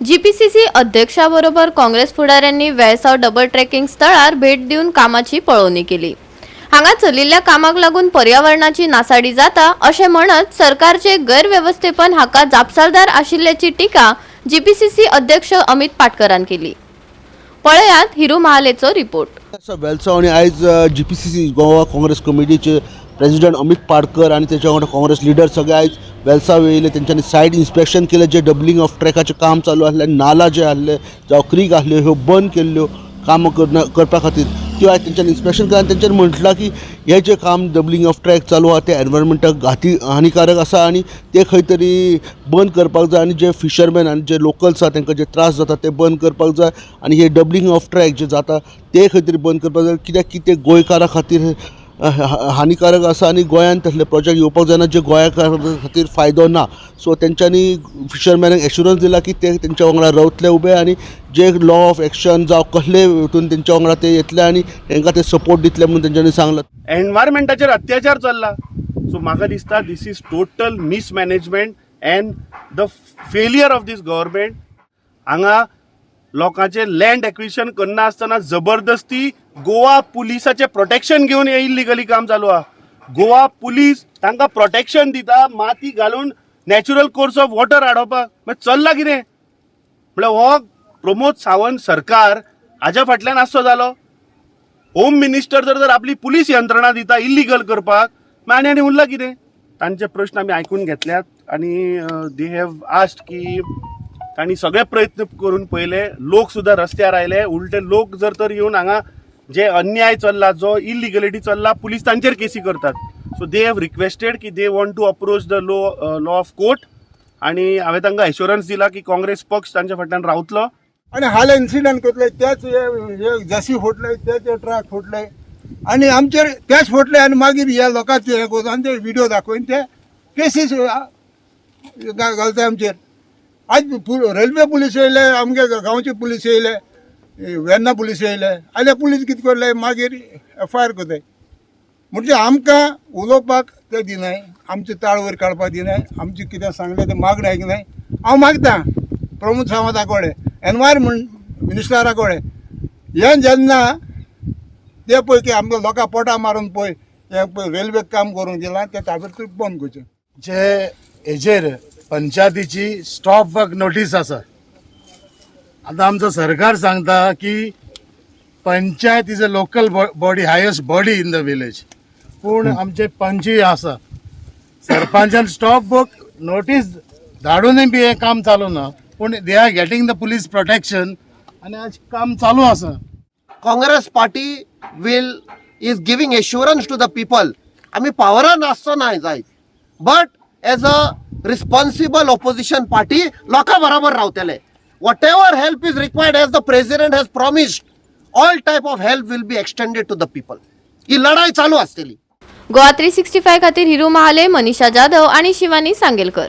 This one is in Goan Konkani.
जीपीसीसी अध्यक्षा बरोबर काँग्रेस फुडाऱ्यांनी वेळसाव डबल ट्रेकिंग स्थळार भेट दिवन कामाची पळोवणी केली. हांगा चलिल्ल्या कामाक लागून पर्यावरणाची नासाडी जाता अशें म्हणत सरकारचे गैरवेवस्थेपन हाका जापसालदार आशिल्ल्याची टिका जीपीसीसी अध्यक्ष अमित पाटकरान केली. पळयात हिरू महालेचो रिपोर्ट. वेलसांव आनी आयज जीपीसीसी गोवा काँग्रेस कमिटीचे प्रेसिडेंट अमित पाडकर आनी तेच्या वांगडा काँग्रेस लिडर सगळे आयज वेलसांव येयले. तेंच्यांनी सायट इन्स्पेक्शन केलें. जे डबलिंग ऑफ ट्रॅकाचें काम चालू आसलें, नाला जे आहले जावं क्रीक आहल्यो, ह्यो बंद केल्ल्यो कामां करना करपा खातीर, त्यो आयज तेंच्यांनी इन्स्पेक्शन केलें आनी तेंच्यांनी म्हटलां की हें जें काम डबलिंग ऑफ ट्रॅक चालू आहा तें एनवायरमेंटाक घाती हानिकारक आसा आनी तें खंय तरी बंद करपाक जाय आनी जे फिशरमॅन आनी जे लोकल्स आहा तांकां जे त्रास जाता ते बंद करपाक जाय आनी हे डबलिंग ऑफ ट्रॅक जे जाता ते खंय तरी बंद करपाक जाय, कित्याक की ते गोंयकारां खातीर हानिकारक आसा आनी गोंयांत तसले प्रोजेक्ट येवपाक जायना जे गोंयकारां खातीर फायदो ना. सो तेंच्यांनी फिशरमॅनाक एश्युरन्स दिला की ते तेंच्या वांगडा रावतले उबे आनी जे लॉ ऑफ एक्शन जावं कसले हितून तेंच्या वांगडा ते येतले आनी तांकां ते सपोर्ट दितले म्हणून तेंच्यांनी सांगलां. एनवायरमेंटाचेर अत्याचार चल्ला. सो म्हाका दिसता this is total mismanagement and the failure of this government. हांगा लोकांचे लँड एक्विशन करना आसतना जबरदस्ती गोवा पुलिसाचें प्रोटेक्शन घेवन हें इल्लिगली काम चालू आहा. गोवा पुलीस तांकां प्रोटेक्शन दिता माती घालून नॅचरल कोर्स ऑफ वॉटर हाडोवपाक. मागीर चल्ला कितें? म्हळ्यार हो प्रमोद सावंत सरकार हाज्या फाटल्यान आसचो जालो. होम मिनिस्टर जर जर आपली पुलीस यंत्रणा दिता इल्लिगल करपाक, मागीर आनी आनी उरला कितें? तांचे प्रश्न आमी आयकून घेतल्यात आनी they have asked की तांणी सगळे प्रयत्न करून पळयले, लोक सुद्दां रस्त्यार आयले. उलटे लोक जर तर येवन हांगा जे अन्याय चल्ला, जो इलिगलिटी चल्ला, पुलीस तांचेर केसी करतात. सो they have requested की they want to approach the law of court आनी हांवें तांकां एश्योरन्स दिला की काँग्रेस पक्ष तांच्या फाटल्यान रावतलो. आणि हाले इन्सिडंट करतले, तेच हे जशी फुटले, तेच हे ट्रक फुटले आणि आमचेर तेच फुटले आनी मागीर ह्या लोकांचे हे करून आनी ते व्हिडिओ दाखोवन ते केसीस घालता आमचेर. आज रेल्वे पुलीस येयले, आमगे गांवचे पुलीस येयले, वेर्ना पुलीस येयले. आनी पुलीस कितें करले? मागीर एफआयआर करताय. म्हणजे आमकां उलोवपाक ते दिनाय, आमचे ताळ वयर काडपाक दिनाय, आमचें कितें सांगलें तें मागणें आयकनाय. हांव मागता प्रमोद सावंता कडेन, एनवायरमेंट मिनिस्टरा कडेन, हें जेन्ना ते पळय की आमकां लोकां पोटां मारून पळय हें पळय रेल्वेक काम करूंक दिलां, तें ताबडतोब बंद करचें. जे हेजेर पंचायतीची स्टॉप वर्क नोटीस आसा. आतां आमचो सरकार सांगता की panchayat is a local body, highest body in the village. पूण आमचे पंचय आसा, सरपंचान स्टॉप वर्क नोटीस धाडूनय बी हें काम चालू ना, पूण they are getting the police protection आनी आज काम चालू आसा. Congress party will is giving assurance to the people, आमी पावरान आसचो ना जायत, but as a responsible opposition party लोकां बरोबर रावतले. Whatever help is required, as the president has promised, all type of help will be extended to the people. ही लढाई चालू आसतली. गोवा 365 खातीर हिरू महाले, मनीषा जाधव आणि शिवानी सांगेलकर.